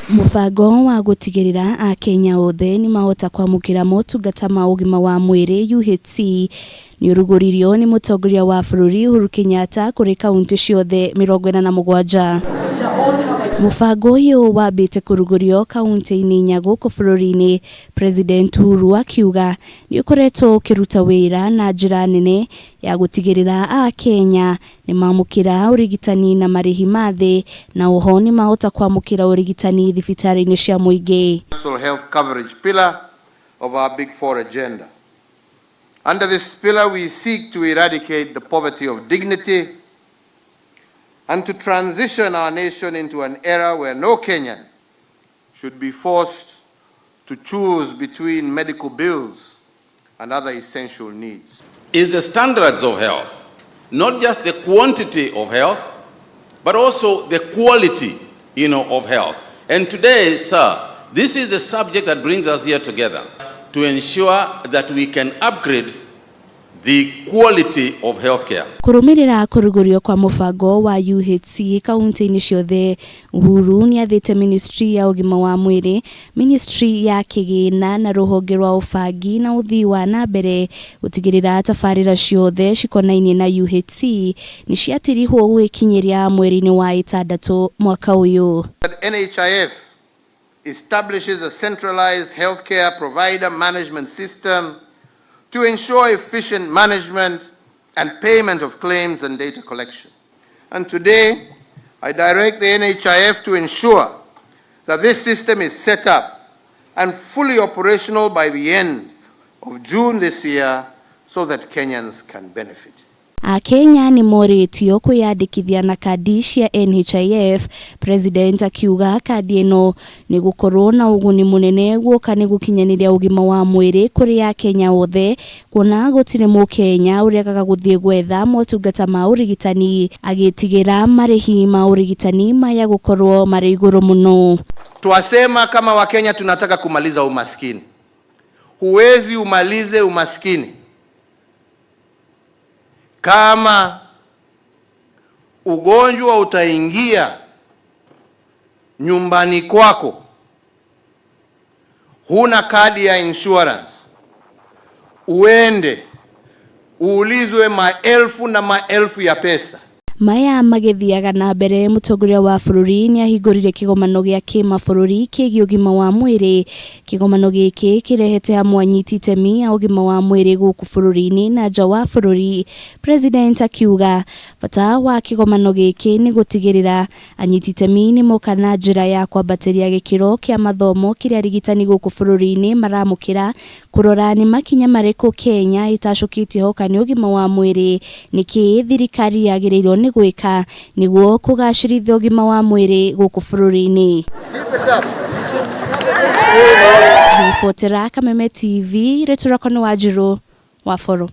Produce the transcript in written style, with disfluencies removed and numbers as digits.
Mũbango wa gũtigĩrĩra Akenya othe nĩmahota kwamũkĩra motungata ma ũgima wa mwĩrĩ UHC nĩũrugũririo nĩ mũtongoria wa bũrũri Uhuru Kenyatta kũrĩ kaunti ciothe 47. Mũbango ũyũ wambĩte kũrugũrio kaunti-inĩ inya gũkũ bũrũri-inĩ, President Uhuru akiuga nĩũkoretwo ũkĩruta wĩra na njĩra nene ya gũtigĩrĩra Akenya nĩmamũkĩra ũrigitani na marĩhi ma thĩ na oho nĩmahota kwamũkĩra ũrigitani thibitarĩ-inĩ cia mũingĩ. Health coverage pillar of our Big Four agenda. Under this pillar, we seek to eradicate the poverty of dignity and to transition our nation into an era where no Kenyan should be forced to choose between medical bills and other essential needs. Is the standards of health, not just the quantity of health, but also the quality of health. And today, sir, this is the subject that brings us here together to ensure that we can upgrade the quality of healthcare. Kũrũmĩrĩra kũrugũrio kwa mũbango wa UHC kaunti-inĩ ciothe, Uhuru nĩathĩte Ministry ya ũgima wa mwĩrĩ, Ministry ya kĩgĩna na rũhonge rwa ũbangi na ũthii wa na mbere gũtigĩrĩra tabarĩra ciothe cikonainie na UHC nĩciatirihwo gũgĩkinyĩria mweri-inĩ wa ĩtandatũ mwaka ũyũ. That NHIF establishes a centralized healthcare provider management system to ensure efficient management and payment of claims and data collection. And today, I direct the NHIF to ensure that this system is set up and fully operational by the end of June this year so that Kenyans can benefit. Akenya nĩ morĩtio kwĩyandĩkithia na kandi cia NHIF, President akiuga kandi ĩno nĩ gũkorwo na ũguni mũnene guoka nĩ gũkinyanĩria ũgima wa mwĩrĩ kũrĩ Akenya othe, kuona gũtirĩ mũkenya ũregaga gũthiĩ gwetha motungata ma ũrigitani agĩtigĩra marĩhi ma ũrigitani maya gũkorwo marĩ igũrũ mũno. Twasema kama Wakenya tunataka kumaliza umaskini. Huwezi umalize umaskini kama ugonjwa utaingia nyumbani kwako, huna kadi ya insurance, uende uulizwe maelfu na maelfu ya pesa. Maya magĩthiaga na mbere, mũtongoria wa bũrũri nĩ ahingũrire kĩgomano gĩa kĩmabũrũri kĩgiĩ ũgima wa mwĩrĩ. Kĩgomano gĩkĩ kĩrehete hamwe anyiti itemi a ũgima wa mwĩrĩ gũkũ bũrũri-inĩ na nja wa bũrũri. President akiuga bata wa kĩgomano gĩkĩ nĩ gũtigĩrĩra anyiti itemi nĩ moka na njĩra ya kwambatĩria gĩkĩro kĩa mathomo kĩrĩa arigitani gũkũ bũrũri-inĩ maramũkĩra, kũrora nĩ makinya marĩkũ Kenya ĩtacũkĩtie hoka nĩ ũgima wa mwĩrĩ, nĩkĩ thirikari yagĩrĩirwo nĩ gwĩka nĩguo kũgacĩrithia ũgima wa mwĩrĩ gũkũ bũrũri-inĩ. Ribotera Kameme TV, rĩtwa rĩakwa nĩ Wanjirũ wa Boro.